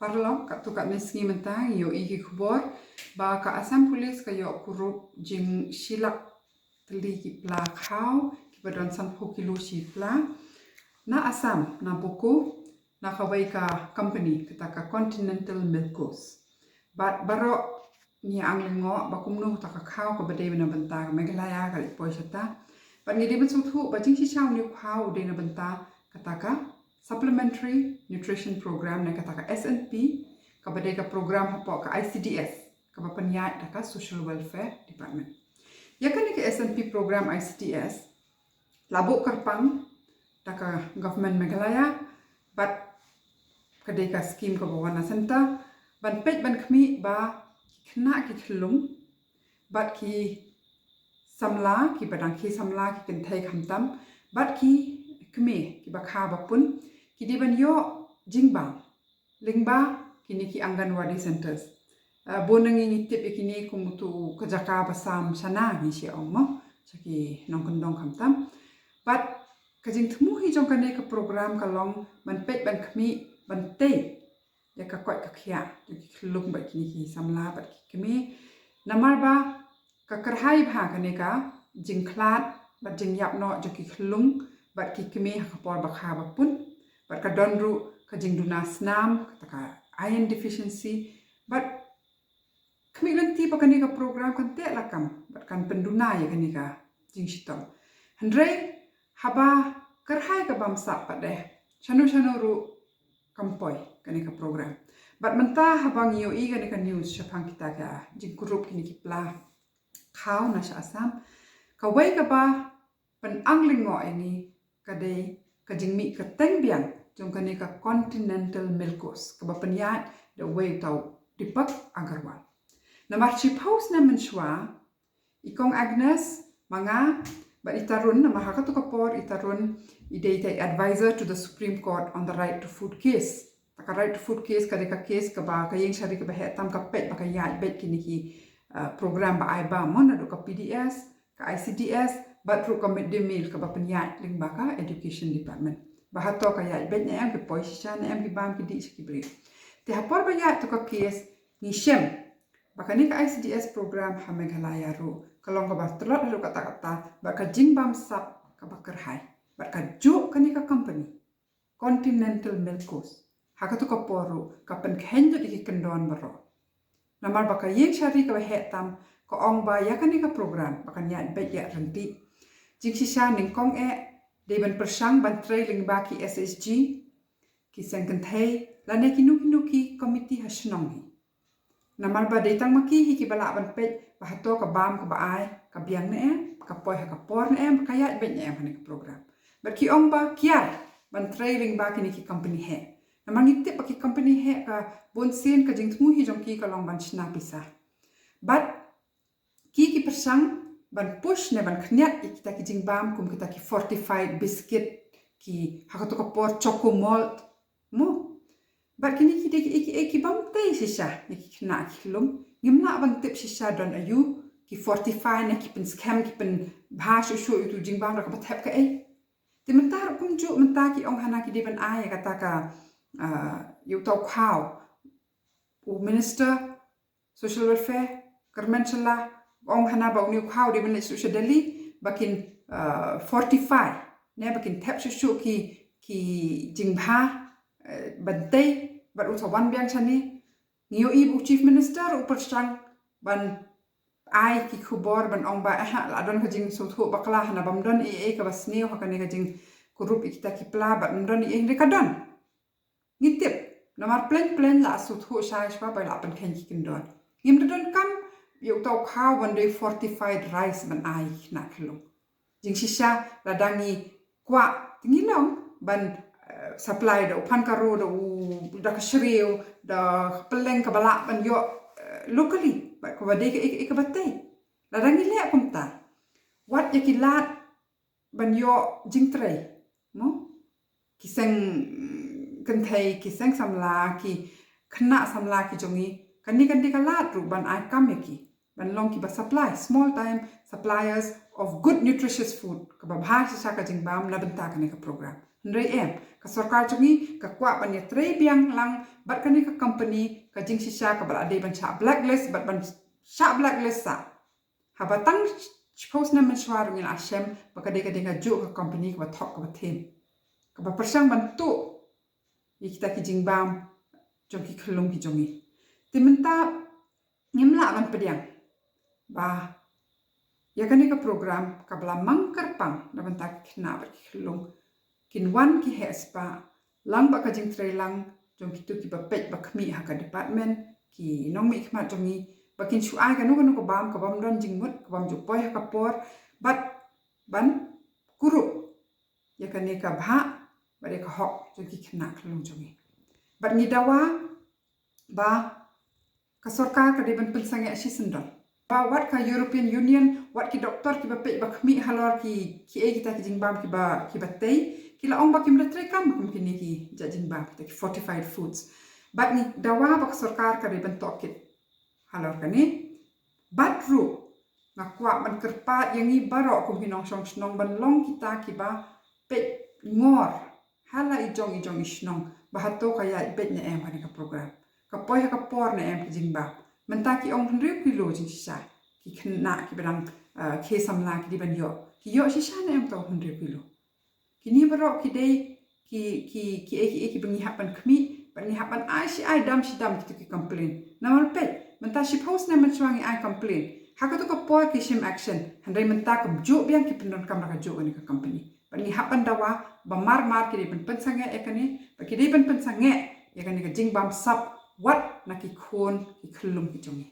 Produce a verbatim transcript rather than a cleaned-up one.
Paralok, katto katne sngi mynta ngi ïohi ki khubor ba ka Assam Police ka ïoh kurup jingshilak tylli ki pla khaw kiba don sanphew kilo shi pla na Assam, na Bokajan, na kawei ka company, kata ka Continental Milkos. Bad baroh ngi ïa ang lyngngoh ba kumno kata ka khaw kaba dei na bynta ka Meghalaya ka la poi shata. Bad ngi dei ban sngewthuh ba jingshisha une u khaw u dei na bynta kata ka Supplementary Nutrition Program ne kata ka S N P, kaba dei ka program hapoh ka I C D S, kaba pynïaid da ka Social Welfare Department. Ïa kane ka S N P program I C D S la buh kyrpang da ka Government Meghalaya, bad ka dei ka skim kaba wan na centre ban peit ban khmih ba ki khynnah ki khyllung bad ki samla, kiba dang khie samla, ki kynthei khamtam bad ki kmie kiba kha ba pun, ki dei ban ïoh jingbam lyngba kine ki Anganwadi centres. Uh, bun na ngi ngi tip ïa kine kum uto u ka jaka ba sam shana ngi shi ong mo, sha ki nongkyndong khamtam. Bad ka jingthmu hi jong kane ka program ka long ban peit ban khmih ban tei ïa ka koit ka khiah jong ki khyllung bad kine ki samla bad ki kmie. Namar ba ka kyrhai bha kane ka jingkhlad bad jingïap noh jong ki khyllung bad ki kmie ha ka por ba kha ba pun. Bad ka don ruh ka jingduna snam, kata ka iron deficiency. Bad khmih lynti ba kane ka program kan teh lakam bad kan pynduna ïa kane ka jingshitom. Hynrei haba kyrhai ka bamsap pat de, shano shano ruh kam poi kane ka program. Bad mynta haba ngi ïohi kane ka news shaphang kita ka jingkurup kine ki pla khaw na sha Assam, kawei kaba pynang lyngngoh ïa ngi ka dei ka jingmih kyrteng biang jong kane ka Continental Milkos kaba pynïaid da uwei uta u Deepak Agarwal. Namar shiphew snem mynshuwa, i Kong Agnes, ma nga bad i Tarun, namar ha kato ka por i Tarun i dei i advisor to the Supreme Court on the right to food case. Ta ka right to food case ka dei ka case kaba ka ïing shari kaba heh tam ka peit ba ka ïaid beit kine ki, uh, program ba ai bam, mo, naduh ka P D S, ka I C D S, bad ruh ka midday meal kaba pynïaid lyngba ka Education Department. Ba hato ka ïaid beit ne em, ki poi shisha ne em, ki bam ki dih sha ki briew. Te ha por ba ïaid to ka case, ngi shem ba kane ka I C D S program ha Meghalaya ruh ka long kaba tlot haduh katta katta bad ka jingbamsap kaba kyrhai. Bad kajuh kane ka company, Continental Milkos, ha kato ka por ruh ka pynkheiñ lut ïa ki kyndon baroh. Namar ba ka ïing shari kaba heh tam ka ong ba ïa kane ka program ba kan ïaid beit ïaid ryntih. Jingshisha nyngkong eh dei ban pyrshang ban trei lyngba ki S H G, ki seng kynthei lane kino kino ki komiti ha shnong hi. Namar ba dei tang ma ki hi kiba lah ban peit ba hato ka bam kaba ai ka biang ne em, ka poi ha ka por ne em, ka ïaid beit ne em ha kane ka program. Bad ki ong ba kiar ban trei lyngba kine ki company heh. Namar ngi tip ba ki company heh ka bun sien ka jingthmu hi jong ki ka long ban shna pisa. Bad ki ki pyrshang ban push ne ban khniat ïa kita ki jingbam kum kita ki fortified biscuit, ki ha kato ka por Choco Malt, mo. Bad kine ki dei ki, ki, ki bam tei shisha ïa ki khynnah ki khyllung. Ngim lah ban tip shisha don aïu ki fortify ne ki pynskhem, ki pynbha shuh shuh ïa uto u jingbam da kaba thep kaei. Te mynta ruh kumjuh mynta ki ong hana ki dei ban ai ïa kata ka, ah, ïa uta u khaw. U minister Social Welfare, Kyrmen Shylla, ong hana ba une u khaw dei ban leit shuh sha Delhi ba kin, uh, fortify, ne ba kin thep shuh shuh ki, ki jingbha, uh, ban tei bad un sa wan biang shane. Ngi ïohi ba u Chief Minister u pyrshang ban ai ki khubor ban ong ba, eh, la don ka jingsngewthuh bakla, hana bym don ei ei kaba sniew ha kane ka jingkurup ïa kita ki pla, bad ym don ei ei, hynrei ka don. Ngi tip, namar plein plein la sngewthuh shai shwa ba la pynkheiñ ki kyndon. Ngim da donkam ïa uta u khaw ban dei fortified rice ban ai ki khynnah khyllung. Jingshisha lada ngi kwah, te ngi long ban, eh, supply da u pan karo, da u, da ka shriew, da ka pylleng kaba lah ban ïoh, eh, locally, bad kaba dei kaei kaei kaba tei. Lada ngi leh kumta, wat ïa ki lad ban ïoh jingtrei, mo? Ki seng kynthei, ki seng samla, ki khynnah samla ki jong ngi, kan dei, kan dei ka lad ruh ban ai kam ïa ki ban long kiba supply, small time suppliers of good nutritious food, kaba bha shisha ka jingbam na bynta kane ka program. Hynrei em, ka sorkar jong ngi ka kwah ban ïatrei biang lang bad kane ka company ka jingshisha kaba la dei ban shah blacklist bad ban shah blacklist sa. Haba tang shiphew snem mynshuwa ruh ngi la shem ba ka dei ka dei kajuh ka company kaba thok kaba them, kaba pyrshang ban tuh ïa kita ki jingbam jong ki khyllung ki jong ngi. Te mynta ngim lah ban pdiang ba ïa kane ka program kaba la mang kyrpang na bynta ki khynnah bad ki khyllung kin wan ki heh spah lang bad ka jingtrei lang jong kito kiba peit ba khmih ha ka department, ki nongmihkhmat jong ngi, ba kin shu ai kano kano ka bam ka bym don jingmut, ka bym ju poi ha ka por, bad ban kurup ïa kane ka bhah bad ïa ka hok jong ki khynnah khyllung jong ngi. Bad ngi dawa ba ka sorkar ka dei ban pynsangeh shisyndon. Ba wat ka European Union, wat ki doktor kiba peit ba khmih halor ki, kiei kita ki jingbam kiba, kiba tei, ki la ong ba kim da treikam kum kine ki jait jingbam kita ki fortified foods. Bad ngi dawa ba ka sorkar ka dei ban tohkit halor kane. Bad ruh nga kwah ban kyrpad ïa ngi baroh kum ki nongshong shnong ban long kita kiba peit ngor ha la i jong i jong i shnong ba hato ka ïaid beit ne em kane ka program. Ka poi ha ka por ne em ki jingbam. Mynta ki ong hynriew kilo jingshisha ki khynnah kiba dang, uh, khie samla ki dei ban ïoh. Ki ïoh shisha ne em to hynriew kilo? Kine baroh ki dei ki, ki, kiei kiei kiba ngi hap ban khmih bad ngi hap ban ai shi ai dam shi dam kito ki complain. Namar peit mynta shiphew snem mynshuwa ngi ai complain, ha kato ka por ki shim action, hynrei mynta kumjuh biang ki pyndonkam da kajuh kane ka company. Bad ngi hap ban dawa ba mar mar ki dei ban pynsangeh ïa kane, ba ki dei ban pynsangeh ïa kane ka jingbam sap wat na ki khun ki khyllung ki jong ngi.